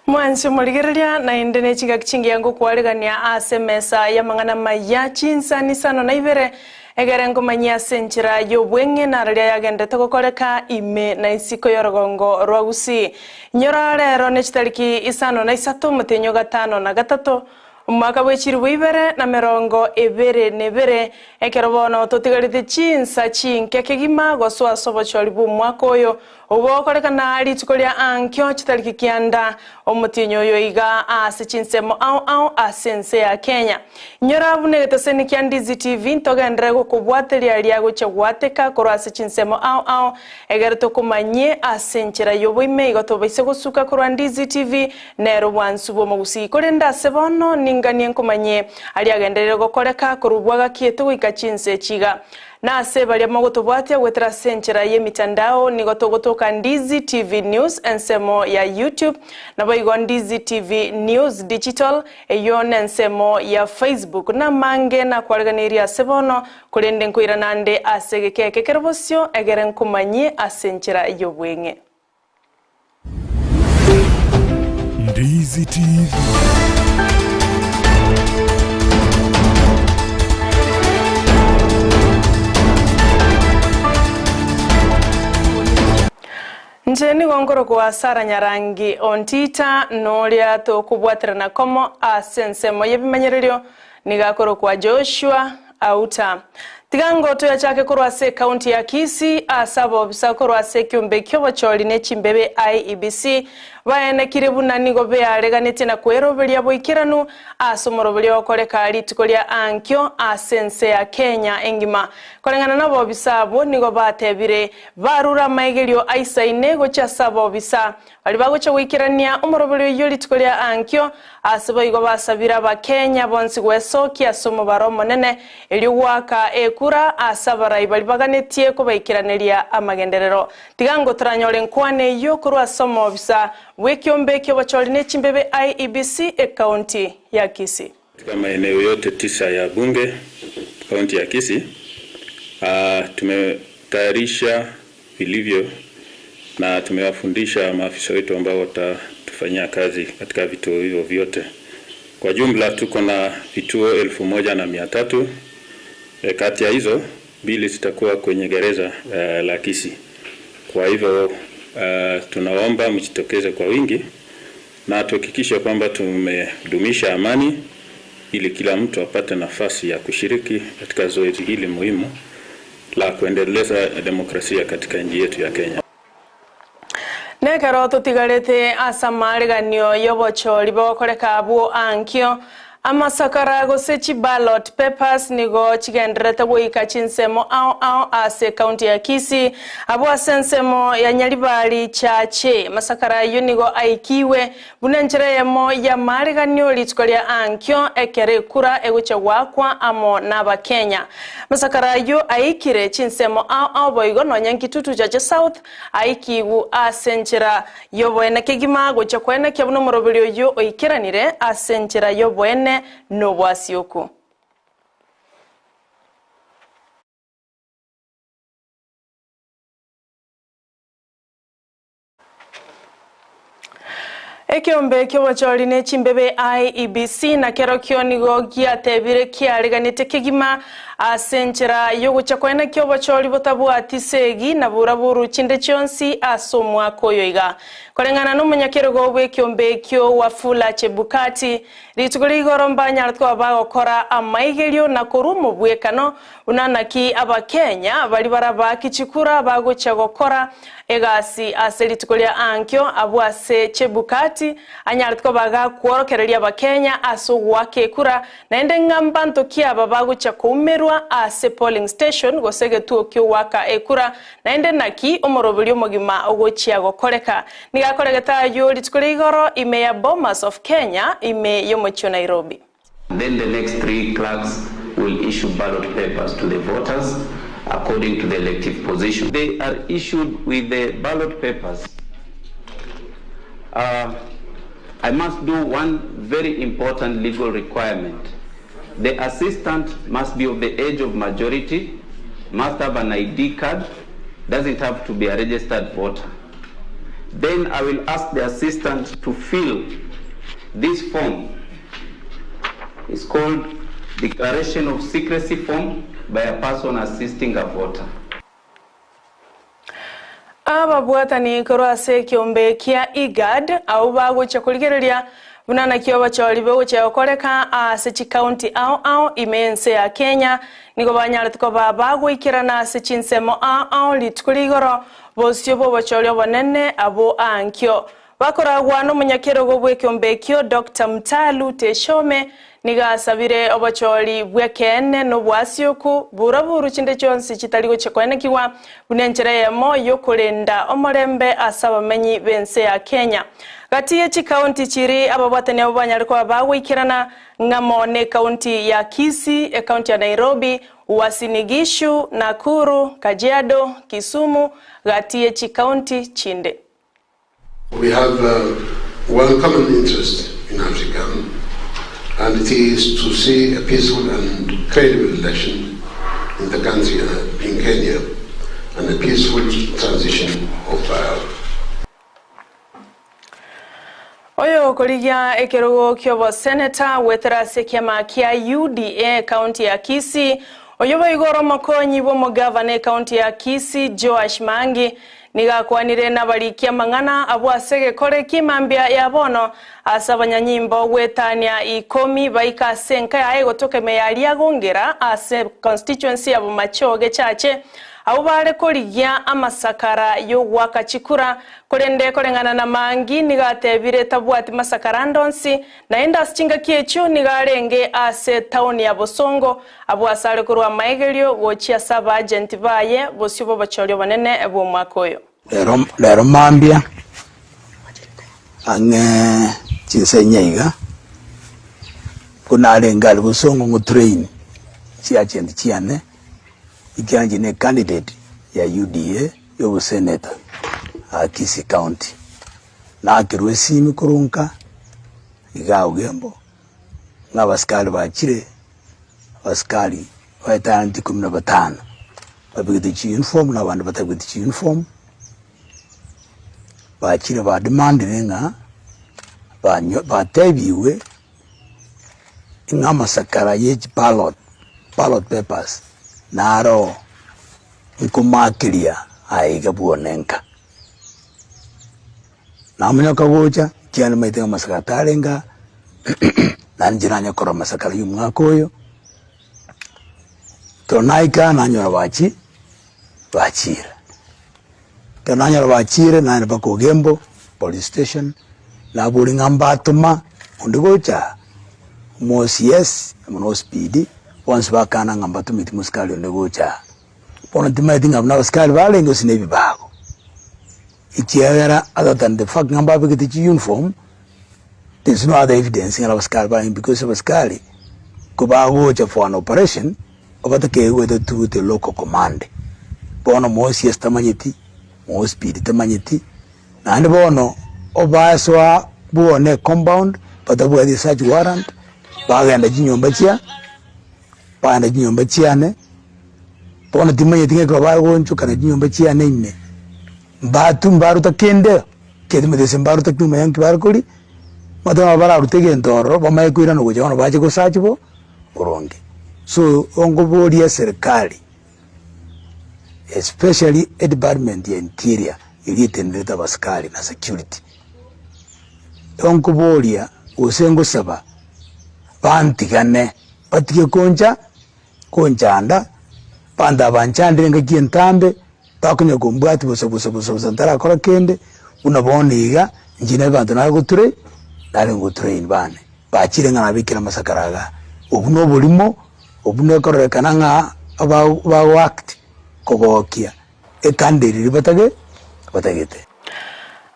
Mwanche morigereria, naende ne chingaki chingiya ngokwaregania ase emesa y'amang'ana amaya chinsa isano na ibere, egere nkomanyie ase enchera y'obweng'e na riria yagenderete gokoreka ime na isiko y'orogongo rwa Gusii. Inyora rero ne chitariki isano na isato omotienyi o gatano na gatato, Omwaka bwe chilifu 2022, ekero bono totigarete chinsa chinke kegima gosoa ase obochori bw'omwaka oyo, ogokorekana rituko ria ankio chitariki kianda, omotienyi oyo iga ase chinsemo ao ao ase ense ya Kenya. Inyora buna egeteseni kia Ndizi TV ntogenderere gokobwateria aria agochia goateka korwa ase chinsemo ao ao egere tokomanyie ase enchera y'oboime igo tobaise gosuka korwa Ndizi TV Nere obwansu bw'omogusii. Korende ase bono ninganie nkomanyie aria agenderere gokoreka korwa bwagakiete goika chinsa echi iga. Na ase baria mogotobwatia goetera ase enchera y'emitandao nigo togotoka Ndizi TV News ensemo ya YouTube, naboigo Ndizi TV News Digital eyio nensemo ya Facebook. Namange nakwareganirie ase bono, korende nkoirana nde ase egeka eke kere bosio egere nkomanyie ase enchera y'obweng'e. Ndizi TV. Inche nigo nkorokwa Sara Nyarangi Ontita, noria tokobwaterana komo ase ensemo y'ebimanyererio, nigo akorokwa Joshua Auta. Tiga ngo toyachake korwa ase ekaunti ya Kisii ase abobisa korwa ase ekiombe ki'obochori ne chimbebe IEBC baenekire buna nigo beareganetie na kweroberia boikeranu ase omoroberio ogokoreka rituko ria ankio ase ense ya Kenya engima. Koreng'ana nabobisa abwo nigo batebire barure amaigerio aisaine gochia ase abobisa Baria bagochia goikerania omoroberio oyio rituko ria ankio, ase boigo basabire Abakenya bonsi gwesokia ase omobaro omonene, erio goaka ekura ase abarai baria baganetie kobaikeraneria amagenderero. Tiga ngo toranyore enkwana eyio korwa ase omobisa bw'ekiombe ki'obochori ne chimbebe IEBC ekaunti ya Kisii. Katika maeneo yote tisa ya bunge kaunti ya Kisii, tumetayarisha vilivyo na tumewafundisha maafisa wetu ambao watatufanyia kazi katika vituo hivyo vyote. Kwa jumla tuko na vituo 1300. Kati ya hizo mbili zitakuwa kwenye gereza la Kisii. Kwa hivyo tunaomba mjitokeze kwa wingi na tuhakikishe kwamba tumedumisha amani ili kila mtu apate nafasi ya kushiriki katika zoezi hili muhimu la kuendeleza demokrasia katika nchi yetu ya Kenya. Nekero totigarete ase amaariganio y'obochori bogokoreka abwo ankio, amasakara gose chiballot papers nigo chigendererete goika chinsemo ao ao ase ekaunti ya Kisii, abwo ase ensemo ya Nyaribari Chache. Amasakara ayio nigo aikigwe buna enchera eyemo y'amaariganio rituko ria ankio ekero ekura egochia goakwa amo n'Abakenya. Amasakara ayio aikire chinsemo ao ao boigo nonya Nkitutu Chache South Aikigwe ase enchera y'oboene kegima gochia koenekia buna omoroberi oyio oikeranire ase enchera y'oboene na obwasioku. Ekeombe ki'obochori ne chimbebe IEBC nakerokio nigo giatebire kiareganete kegima ase enchera y'ogocha koenekia obochori botabwati segi na buraburu chinde chionsi ase omwaka oyo iga. Koreng'ana nomonyakerogo bw'ekeombe ekio Wafula Chebukati, rituko ria igoro mbanyarete koba bagokora amaigerio na korwa omobwekano Buna naki Abakenya baria barabaaki chikura bagochia gokora egasi ase rituko ria ankio abwo ase Chebukati anyarete koba gakworokereria Abakenya ase ogoaka ekura naende ng'a mbanto ki aba bagochia koumerwa ase polling station gose egetuo kiogoaka ekura naende naki omoroberi omogima ogochia gokoreka. Nigo akoregete ayio rituko ria igoro ime ya Bomas of Kenya ime yomochie o Nairobi. Then the next 3 clerks will issue ballot papers to the voters according to the elective position. They are issued with the ballot papers. I must do one very important legal requirement. The assistant must be of the age of majority, must have an ID card, doesn't have to be a registered voter. Then I will ask the assistant to fill this form. It's called Declaration of Secrecy form by a person assisting a voter. Ababwatani korwa ase ekiombe kia IGAD abwo bagochia korigereria buna naki obochori bogochia gokoreka ase chikaunti ao ao ime y'ense ya Kenya nigo banyarete koba bagoikerana ase chinsemo ao ao rituko rigoro bosio bw'obochori obonene abwo ankio Bakoragwa nomonyakerogo bw'ekeombe ekio Doctor Mtalu Teshome nigo asabire obochori bw'ekeene na obwasioku buraburu chinde chionsi chitari gochia koenekigwa buna enchera eyemo y'okorenda omorembe ase abamenyi b'ense ya Kenya. Gati ye chikaunti chiri ababwatani abwo banyare koba bagoikerana ng'amo nekaunti ya Kisii, ekaunti ya Nairobi, Uasin Gishu, Nakuru, Kajiado, Kisumu gati ye chikaunti chinde. We have uh, one common interest in Africa, and it is to see a peaceful and credible election in the country, uh, in Kenya, and a peaceful transition of power. Oyo okorigia ekerogo ki'oboseneta goetera ase ekiama kia UDA ekaunti ya Kisii, oyio boigo ore omokonyi bw'omogavana ekaunti ya Kisii Joash Maangi, nigo akwanire nabariki amang'ana abwo ase egekora eki mambia ya bono ase abanyanyimbo goetania ikomi baika ase enka yaye gotoka ime ya Riagongera ase constituency ya Bomachoge Chache Abwo baare korigia amasakara y'ogoaka chikura, korende koreng'ana na Mangi nigo atebire tabwati masakara ande onsi, naende ase chingaki echio nigo arenge ase etaoni ya Bosongo, abwo ase are korwa amaegerio gochia ase abaagenti baye bosio bw'obochori obonene bw'omwaka oyo. Rero rero mambia ang'e chinsa inye iga, buna arenge aria Bosongo ngotrain chiagent chiane. Ekiagera ne candidate ya UDA ya oboseneta aa Kisii County, nakerwa esimi korwa nka igaa Ogembo ng'a abasikari bachire, abasikari baetaneti ikomi na batano babegete chiuniform na abande batabegeti chiuniform, bachire bademandire ng'a banyo batebiwe. Ng'a amasakara ye chiballot, ballot papers, naro nkomakeria aiga bwone nka. Namonyoka gocha, ekiagera nimaete ng'a amasakara tarenge aa, naende inche nanye korora amasakara ya omwaka oyo, ekero naika nanyora bachi bachire. Ekero nanyora bachire, naenda mpaka Ogembo police station, naboria ng'a mbatoma onde gocha aa, omo OCS amo na OCPD, bonsi bakana ng'a mbatometi mosikari onde gocha aa. Bono timanyeti ng'a buna abasikari barenge gose na ebibago, ekiagera other than the fact ng'a mbabegete chiuniform, there is no other evidence ng'a abasikari barenge because abasikari ko bagocha for an operation, Obatakegwete through the local command. Bono Moses tamanyeti, Mospeed tamanyeti, naende bono obasoa bwone ecompound batabwati search warrant, bagenda chinyomba chia bagenda chinyomba chiane, bono timanyeti ng'a ekero bagoonchokana chinyomba chiane ime, mbatu mbaruta kende, ekiagera ase mbaruta ki omanya nki bakoria, omanyete bararute egento ororo bamanye koirana gocha bono bache gosearch bo. boronge. So onkoboria eserikari especially edepartment ya interior eria etenerete abasikari na security, onkoboria gose ngosaba bantigane batige koncha konchanda, abanto aba banchandire engaki entambe bakonya kombwatia bosa bosa bosa bosa ntarakora kende, buna bono iga inche na abanto nagoture nare ngotrain bane. Bachire ng'a nabekire amasakara aga. Obwo noborimo, obwo nekororekana ng'a bagoact kogokia ekanda eria batage batagete.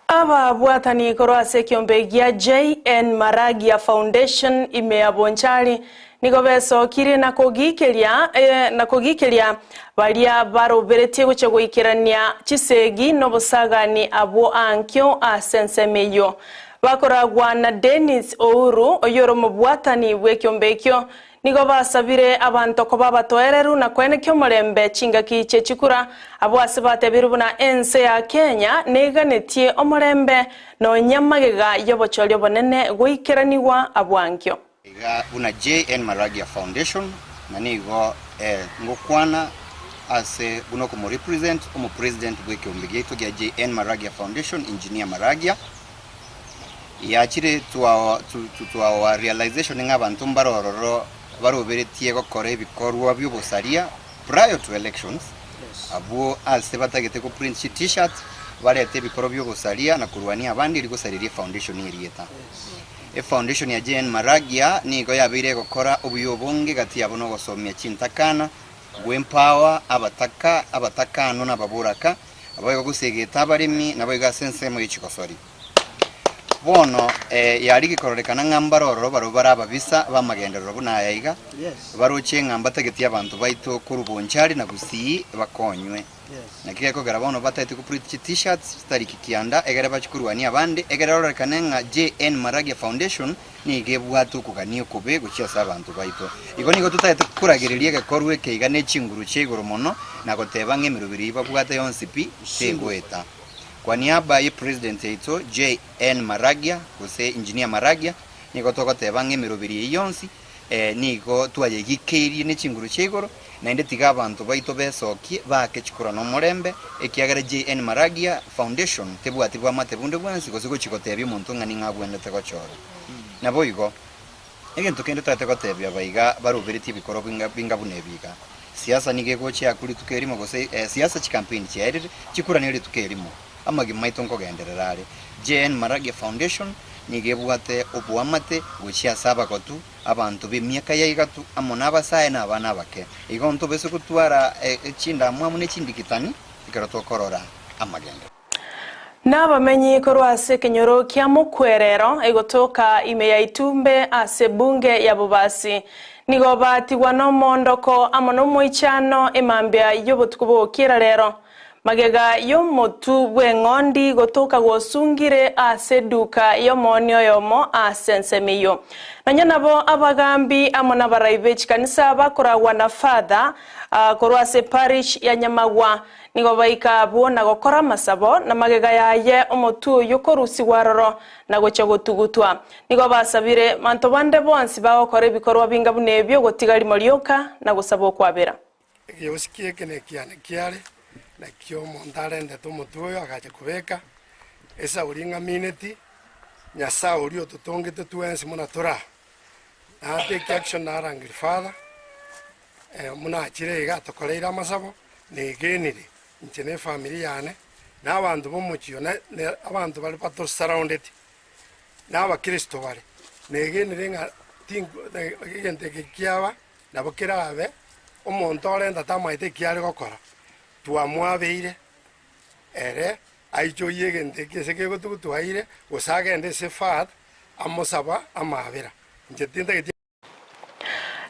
Ababwatani korwa ase ekiombe gia JN Maragia Foundation ime ya Bonchari nigo besokirie na kogikeria na kogikeria baria baroberetie gochia goikerania chisegi nobosagani abwo ankio ase ensemo eyio. Bakoragwa na Dennis Ouru, oyio ore omobwatani bw'ekiombe ekio, Nigo basabire abanto koba abatoereru na koenekia omorembe chingaki chie chikura, abwo ase batebirwe buna ense ya Kenya neganetie omorembe nonya magega y'obochori obonene goikeranigwa abwankio. Iga buna JN Maragia Foundation na nigo ngokwana ase buna okomorepresent omopresident bw'ekeombe giaito gia JN Maragia Foundation Engineer Maragia yachire to our, to, to, to our realization ng'a abanto mbare ororo baroberetie gokora ebikorwa bi'obosaria prior to elections abwo ase batagete go print chi t-shirt barete ebikorwa bi'obosaria na korwania abande eri gosareria efoundation erieta. Efoundation ya JN Maragia nigo yabeire egokora obuya obonge gati yabo nogosomia chintakana, goempower abataka, abatakano na ababoraka, naboigo gosegeta abaremi, naboigo ase ensemo ye chigosori. Bono yarigia kororekana ng'a mbare ororo barabwo bare ababisa b'amagenderero buna aya iga, baroche ng'a mbatageti abanto baito korwa Bonchari na Gusii bakonywe. Naki gekogera bono bataete ko print chi t-shirts chitariki kianda egere bachie korwania abande, egere erorekane ng'a JN Maragia Foundation nigo ebwate okogania okobe gochia ase abanto baito. Igo nigo totaete koragereria egekorwa eke iga ne chinguru chia igoro mono na goteba ng'a emeroberi eyio babwate yonsi pi tegoeta. Kwa niaba ye president yaito JN Maragia gose Engineer Maragia nigo togoteba ng'a emeroberi eyio yonsi Nigo twayegikeirie ne chinguru chia igoro, naende tiga abanto baito besokie baake chikura nomorembe, ekiagera JN Maragia Foundation tebwati bwamate bonde bwensi gose gochia gotebia omonto ng'a ning'o agwenerete gochorwa. Naboigo, egento kende toete gotebia aba iga baroberetie ebikorwa binga binga buna ebi iga, siasa nigo egochia akwo rituko erimo gose siasa chikampeni chiaerire, chikura ne rituko erimo. Amagima aito nkogenderera are. JN Maragia Foundation nigo ebwate oboamate gochia ase abagotu, abanto b'emiaka ya igatu, amo nabasae na abana abake. Igo ntobese gotwara chindamwamu ne chindigitani ekero tokorora amagenderero. Nabamenyi korwa ase ekenyoro kia Mokwerero egotoka ime ya Itumbe ase ebunge ya Bobasi nigo batigwa nomoondoko amo nomoichano emambia y'obotuko bogokira rero. Magega y'omotu bw'eng'ondi gotoka gosungire ase eduka y'omoonia oyomo ase ensemo eyio. Nonya nabo abagambi amo nabarai be chikanisa bakoragwa na Father korwa ase parish ya Nyamagwa nigo baika abwo na gokora amasabo, na magega yaye omotu oyio korusigwa aroro na gochia gotugutwa. Nigo basabire banto bande bonsi bagokora ebikorwa binga buna ebio gotiga rimo rioka na gosaba okwabera. Egeosiki eke nekiane kiare, nakio omonto arendete omotwe oyo agacha kobeka esauri ng'amineti, Nyasae oria ototongete twensi buna tore aa. Na take action narangeri father, buna achire iga atokoreire amasabo, negenire inche na efamiri yane, na abanto b'omochie one, na abanto baria batosurroundeti, na abakristo bare, negenire ng'a tinku egento eke kiaba. Nabo kerabe omonto orenta tamaete eki are gokora, twamwabeire, ere aichoyie egento eki ase kegotugutu aire, gose agende ase Fahd amosaba amaabera. Inche tintageti.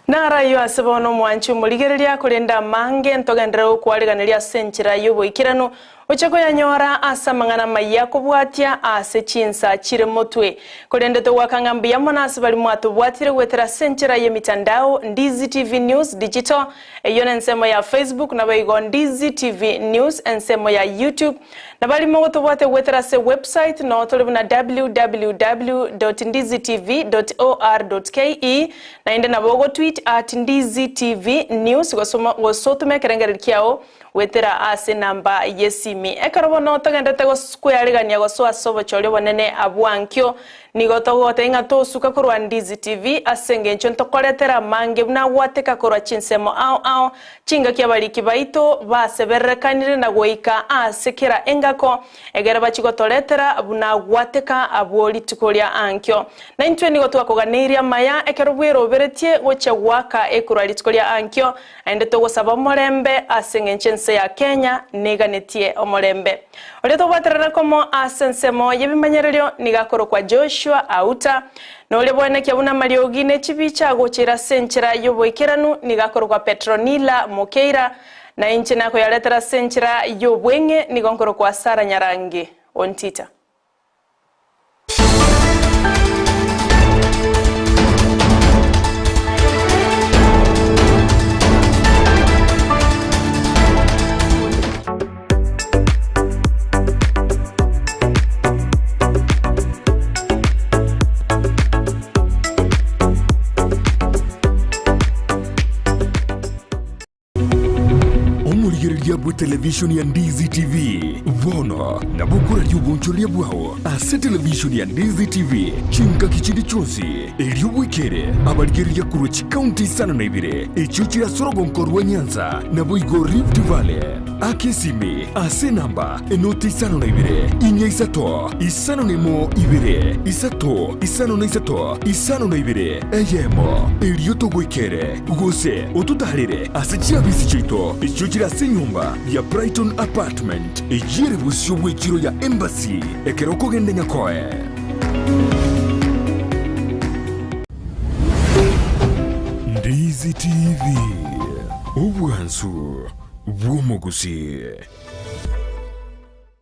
Narayio ase bono omwanchi omorigereria, korende amange ntogenderere gokwariganeria ase enchera y'oboikeranu, Oche koyanyora ase amang'ana amayia kobwatia ase chinsa chire motwe. Korende togoaka ng'a mbuya mono ase baria mwatobwatire goetera ase enchera y'emitandao, Ndizi TV News Digital, eyio nensemo ya Facebook, naboigo Ndizi TV News ensemo ya YouTube. Na baria mogotobwatia goetera ase website noo tore buna www dot ndizitv dot or dot ke, naende nabo ogotweet at Ndizi TV News gose otome ekerengererio kiao Goetera ase enamba y'esimi. Ekero bono togenderete kwearegania gosoa ase obochori obonene bw'ankio, nigo togotebia ng'a tosuka korwa Ndizi TV ase engencho ntokoretera amange buna agwateka korwa chinsemo ao ao, chingaki abariki baito basebererekanire na goika ase kera engako egere bachie gotoretera buna agwateka abwo rituko ria ankio. Naintwe nigo twakoganeirie amaya ekero bweroberetie gochia goaka ekurwa rituko ria ankio, Naende togosaba omorembe ase engencho ense ya Kenya neganetie omorembe. Oria tobwaterana komo ase ensemo y'ebimanyererio nigo akorokwa Joshua Auta, na oria bwenekia buna amariogi ne chibicha agochera ase enchera y'oboikeranu nigo akorokwa Petronila Mokeira, na inche nakoyaretera ase enchera y'obweng'e nigo nkorokwa Sarah Nyarangi Ontita. Televishoni ya Ndizi TV. Bono nabo okoraria obonchoreria bwao ase televishoni ya Ndizi TV chingaki chinde chionsi, erio bwekere abarigereria korwa chikaunti isano na ibere echio chire ase orogonko rwa Nyanza naboigo Rift Valley. Aka esimi ase enamba enoti 52 4 isato 51 2 3 53 52 eyemo, erio togoikere gose ototaarere ase chiabisi chiaito echio chire ase enyomba ya Brighton Apartment, eyio ere bosio bw'echiro ya Embassy ekero okogenda Nyakoe. Ndizi TV, obwansu bw'omogusii.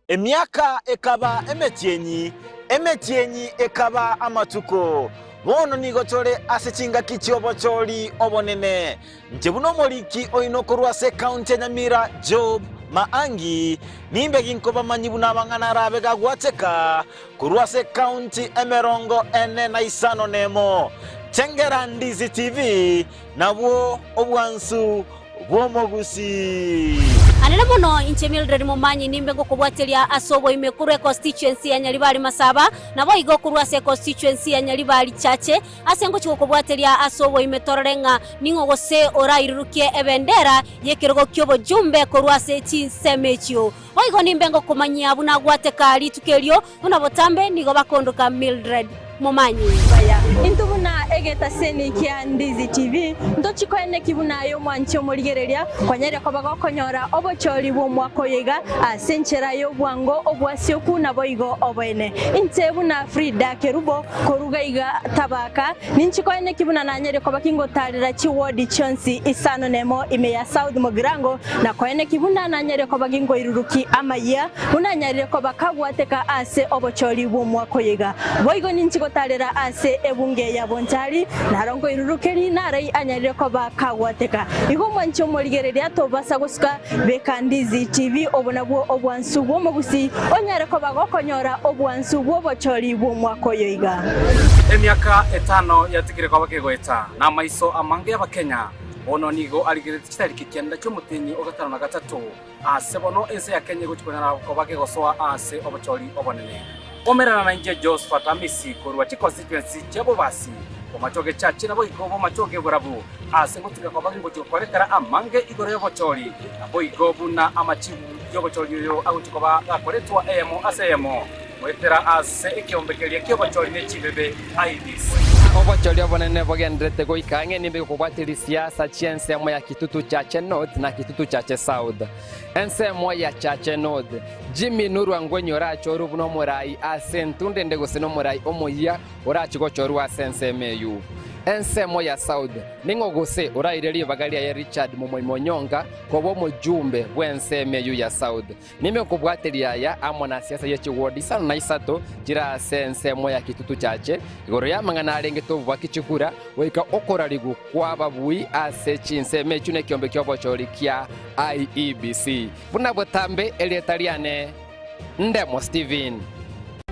Emiaka ekaba emetienyi, emetienyi ekaba amatuko. Bono nigo tore ase chingaki chi'obochori obonene. Inche buna omoriki oino korwa ase ekaunti ya Nyamira Job Maangi, nimbe ginkobamanyi buna amang'ana arabe gagwateka korwa ase ekaunti 45. Chengera Ndizi TV, nabwo obwansu bw'omogusii. Anene mono inche Mildred Momanyi nimbe ngokobwateria ase oboime korwa econstituency ya Nyaribari Masaba, naboigo korwa ase econstituency ya Nyaribari Chache, ase ngochia gokobwateria ase oboime torore ng'a ning'o gose orairurukie ebendera y'ekerogo ki'obojumbe korwa ase chinsemo echio. Boigo nimbe ngokomanyia buna gwateka rituko erio, buna botambe nigo bakondoka Mildred Momanyi. Baya, intwe buna egetaseni kia Ndizi TV, ntochi koeneki buna aye omwanchi omorigereria kwanyarire koba gokonyora obochori bw'omwaka oyo iga ase enchera y'obwango obwasioku naboigo oboene. Inche buna Frida Kerubo koruga iga Tabaka, ninchi koeneki buna nanyarire koba kingotarera chiwodi chionsi isano nemo ime ya South Mugirango, na koeneki buna nanyarire koba ginkoiruruki amayia buna nyarire koba kagwateka ase obochori bw'omwaka oyo iga. Boigo ninchi gotarera ase ebunge ya Bonchari, naro nkoirurukeri narai anyarire koba kagwateka. Igo omwanchi omorigereria tobasa gosuka beka Ndizi TV obo nabwo obwansu bw'omogusii onyare koba gokonyora obwansu bw'obochori bw'omwaka oyo iga. Emiaka etano yatigire koba kegoeta, na amaiso amange y'Abakenya bono nigo arigereretie chitariki kianda chi'omotienyi o gatano na gatato. Ase bono ense ya Kenya egochia konyara koba kegosoa ase obochori obonene. Omerana nainche Josphat Amisi korwa chiconstituency chia Bobasi, Bomachoge Chache naboigo Bomachoge Borabu ase ngotiga koba gingochia gokorekera amange igoro y'obochori naboigo buna amachibu y'obochori oyo agochia koba gakoretwa eyemo ase eyemo goetera ase ekeombe keria ki'obochori ne chibebe IEBC. Obochori obonene bogendererete goika ang'e nimbe gokobwatia risiasa chi'ensemo ya Kitutu Chache North na Kitutu Chache South. Ensemo ya Chache North, Jimmy Nurwa Ngwenyi orachorwe buna omorai ase entunda ende gose nomorai omoyia orache gochorwa ase ensemo eyio. Ensemo ya South, ning'o gose oraire ribaga riaye Richard Momoima Onyonka koba omojumbe bw'ensemo eyio ya South. Nimbe nkobwateria aya amo na siasa ye chiwodi isano na isato chire ase ensemo ya Kitutu Chache, igoro y'amang'ana arengete obobaki chikura, goika okorarigwa kw'ababui ase chinsemo echio nekiombe ki'obochori kia IEBC. Buna botambe erieta riane Ndemo Stephen.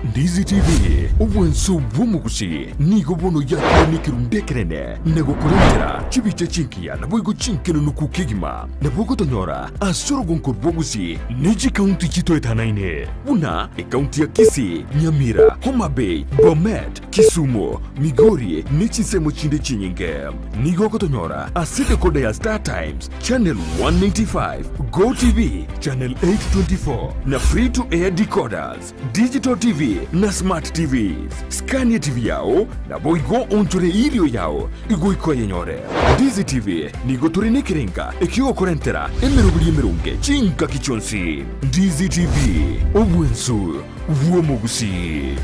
Ndizi TV, obwanso bw'omogusi, nigo bono yakire nekerundu ekenene na gokorentera chibicha chingiya naboigo chinkenenuku kegima. Nabo ogotonyora ase orogonko rw'ogusi ne chikaunti chitoetanaine buna ekaunti ya Kisii, Nyamira, Homa Bay, Bomet, Kisumu, Migori ne chinsemo chinde chinyinge. Nigo ogotonyora ase decoder ya Star Times, Channel 195, Go TV, Channel 824 na Free to Air decoders, Digital TV na Smart TVs. Skania TV yao naboigo onchore erio yao igoika oyenyore. Ndizi TV nigo tore nekerenga ekiogokorentera emeroberi emeronge chingaki chionsi. Ndizi TV, obwensu bw'omogusii.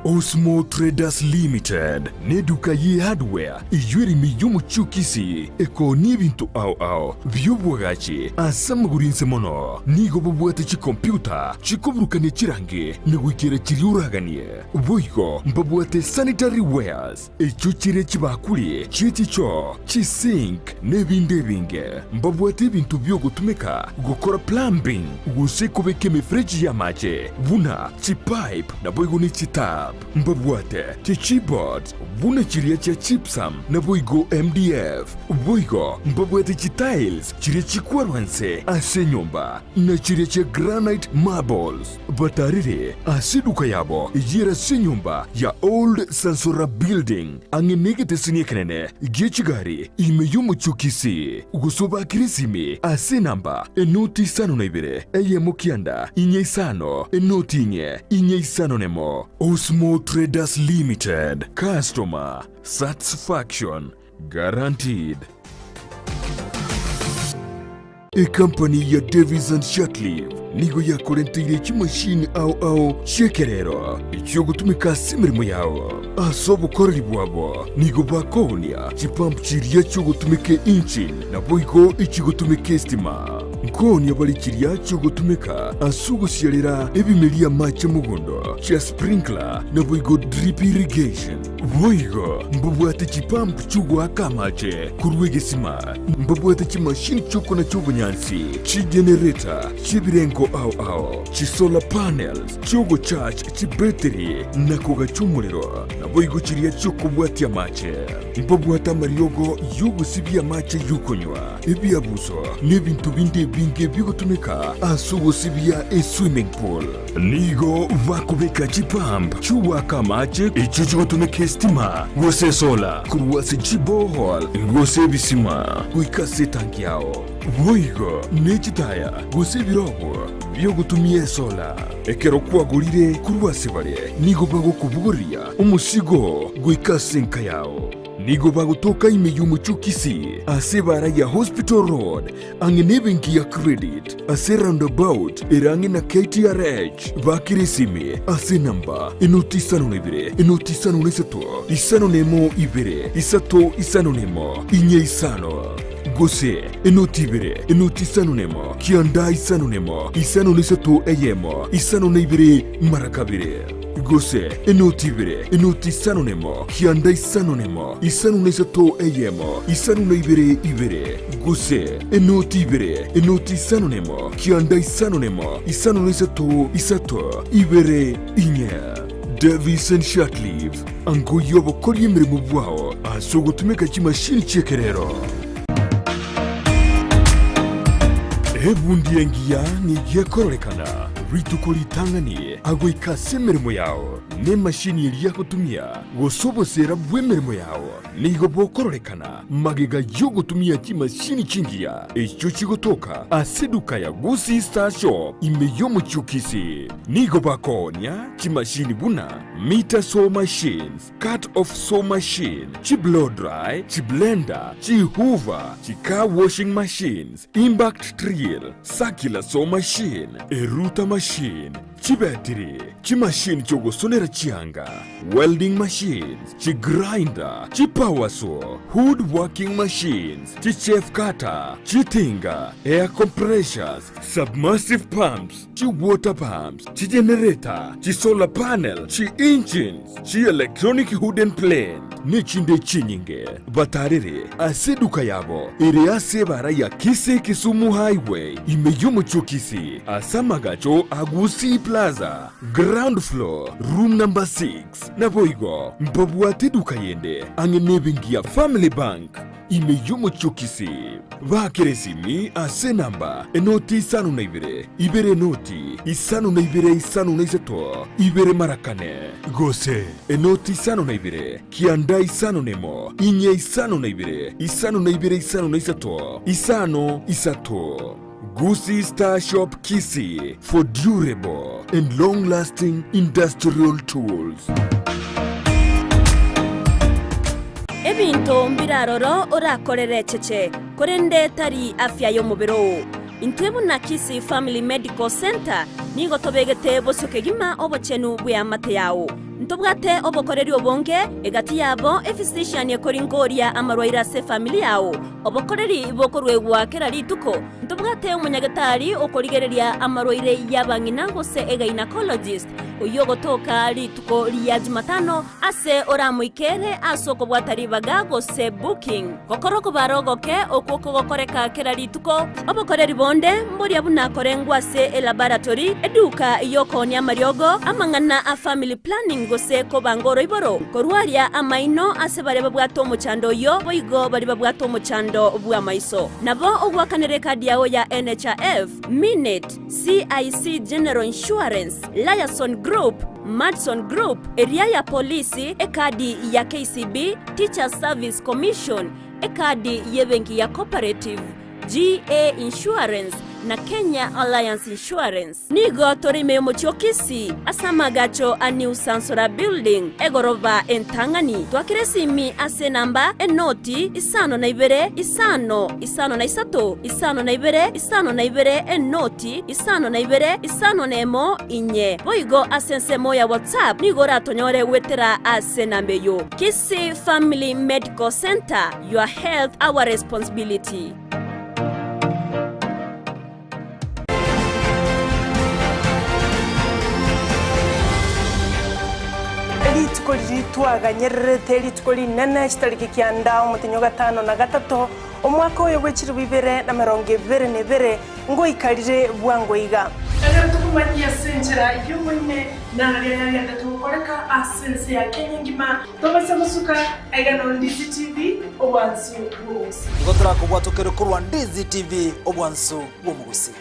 Osmo Traders Limited neduka ye hardware eyio ere ime y'omochie o Kisii ekoonia ebinto ao ao bi'obwagachi ase amagoro inse mono. Nigo bobwate chikompiuta chikoburukania chirangi na goikera chiria oraganie. Boigo mbabwate sanitary wares echio chire chibakuri chie chichoo, chisink na ebinde ebinge. Mbabwate ebinto bi'ogotumeka gokora plumbing gose kobeka emefereji y'amache buna chipipe naboigo ne chitap. Mbabwate chichipboards buna chiria chia gypsum naboigo MDF. Boigo mbabwate chitiles chiria chikwarwa nse ase enyomba, na chiria chia granite marbles. Batarire ase eduka yabo eyere ase enyomba ya Old Sansora Building, ang'e negeteseni ekenene gie chigari ime y'omochie o Kisii. Gose obakire esimi ase enamba enoti isano na ibere, eyemo kianda, inye isano, enoti inye, inye isano nemo. Osmo Traders Limited, Customer Satisfaction Guaranteed. Ekampani ya Davies and Shatliff nigo yakorenteire chimashini ao ao chi'ekerero echiogotumeka ase emeremo yao. Ase obokoreri bwabo nigo bakoonia chipump chiria chiogotumeka engine naboigo echigotumeka estima. Nkoonia bare chiria chiogotumeka ase ogosiarera ebimeria amache mogondo chia sprinkler naboigo drip irrigation. Boigo mbabwate chipump chi'ogoaka amache korwa egesima, mbabwate chimashini chi'okonacha obonyansi, chigenereta chi'ebirengo ao ao, chisolar panels chi'ogocharge chibetiri na kogacha omorero, naboigo chiria chi'okobwatia amache. Mbabwate amariogo y'ogosibia amache y'okonywa, ebiabuso, na ebinto binde ebinge bigotumeka ase ogosibia eswimming pool. Nigo bakobeka chipump chi'ogoaka amache echio chigotumeka esitima gose esola korwa ase chiborehole gose ebisima goika ase etanki yao. Boigo ne chitaya gose ebirogo bi'ogotumia esola. Ekero kwagorire korwa ase bare, nigo bagokobogoria omosigo goika ase enka yao. Nigo bagotoka ime y'omochie o Kisii ase ebaara ya Hospital Road ang'e nebenki ya Credit ase roundabout ere ang'e na KTRH. Bakire esimi ase enamba enoti isano na ibere enoti isano na isato isano na emo ibere isato isano na emo inye isano gose enoti ibere enoti isano na emo kianda isano na emo isano na isato eyemo isano na ibere mara kabere. Gose enoti ibere, enoti isano nemo, kianda isano nemo, isano na isato eyemo, isano na ibere ibere. Gose enoti ibere, enoti isano nemo, kianda isano nemo, isano na isato isato ibere inye. Davison Shatliff, angoyia obokoria emeremo bwao ase ogotumeka chimashini chi'ekerero. Ebundi engiya nigo ekororekana rituko ritang'ani agoika ase emeremo yao, na emashini eria agotumia, gose oboseera bw'emeremo yao, nigo bokororekana magega y'ogotumia chimashini chingiya echio chigotoka ase eduka ya Gusii Star Shop ime y'omochie o Kisii. Nigo bakoonia chimashini buna meter saw machines, cut off saw machine, chi-blow dry, chi-blender, chi-hoover, chi-car washing machines, impact drill, circular saw machine, erouter machine, chibetiri, chimashini chi'ogosonera chianga, welding machines, chigrinder, chipower saw, wood working machines, chichaff cutter, chitinga, air compressors, submersive pumps, chi-water pumps, chigenerator, chisolar panel, chi-engines, chi-electronic wooden plane, nechinde chinyinge. Batarere ase eduka yabo ere ase ebara ya Kisii Kisumu Highway ime y'omochie o Kisii ase amagacho a Gusii Plaza, ground floor, room number 6. Naboigo mbabwate eduka yende ang'e nebenki ya Family Bank ime y'omochie o Kisii. Baakere esimi ase enamba enoti isano na ibere, ibere enoti isano na ibere isano na isato, ibere mara kane, gose enoti isano na ibere, kianda isano nemo, inye isano na ibere, isano na ibere isano na isato, isano isato. Gusii Star Shop Kisii for durable and long lasting industrial tools. Ebinto mbire aroro orakorere echeche, korende tari afya y'omobere oo. Intwe buna Kisii Family Medical Centre nigo tobegete bosio kegima obochenu bw'eamate yao. Ntobwate obokoreri obonge, egati yabo ephysician ekoringoria amarwaire ase efamiri yao, obokoreri bokoruegwa kera rituko. Ntobwate omonyagetari okorigereria amarwaire y'abang'ina gose egynecologist, oyio ogotoka rituko ria Jumatano ase oramoikere ase okobwata ribaga gose booking. Gokora okobara ogoke okwo kogokoreka kera rituko, obokoreri bonde mboria buna korengwa ase elaboratory, eduka y'okoonia amariogo, amang'ana a family planning gose kobanga oroiboro, korwaria amaino ase baria babwate omochando oyio boigo baria babwate omochando bw'amaiso. Nabo ogoakanera ekadi yao ya NHIF, Minute, CIC General Insurance, Liason Group, Madison Group, eria ya Polisi, ekadi ya KCB, Teachers Service Commission, ekadi y'ebenki ya Cooperative, GA Insurance, na Kenya Alliance Insurance. Nigo tore ime y'omochie o Kisii ase amaagacho a New Sansora Building, egoroba entang'ani. Twakera esimi ase enamba enoti 52 5 53 52 52 enoti 52 51 4. Boigo ase ensemo ya WhatsApp nigo oratonyore goetera ase enamba eyio. Kisii Family Medical Centre, your health our responsibility. Rituko riria twaganyererete, rituko rinene, chitariki kianda omotenyi o gatano na gatato, omwaka oyo bwe chilifu ibere na emerongo ebere na ebere, ngoika rire bwango iga. Ekero tokomanyia ase enchera y'oboime na aria yagenderete gokoreka ase ense ya Kenya engima, tobaisa gosuka aiga no Ndizi TV, obwansu bw'omogusii. Nigo torakobwatokere korwa Ndizi TV, obwansu bw'omogusii.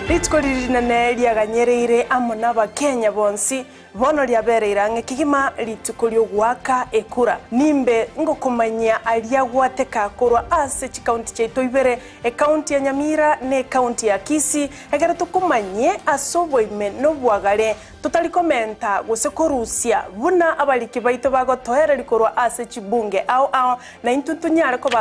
Rituko riria rinene riaganyereire amo n'Abakenya bonsi, bono riabereire ang'e kegima rituko ri'ogoaka ekura. Nimbe ngokomanyia aria gwateka korwa ase chikaunti chiaito ibere, ekaunti ya Nyamira na ekaunti ya Kisii, ekero tokomanyie ase oboime na oboagare, Totari komenta gose korusia, buna abariki baito bagotoereria korwa ase chibunge ao ao, na intwe ntonyare koba.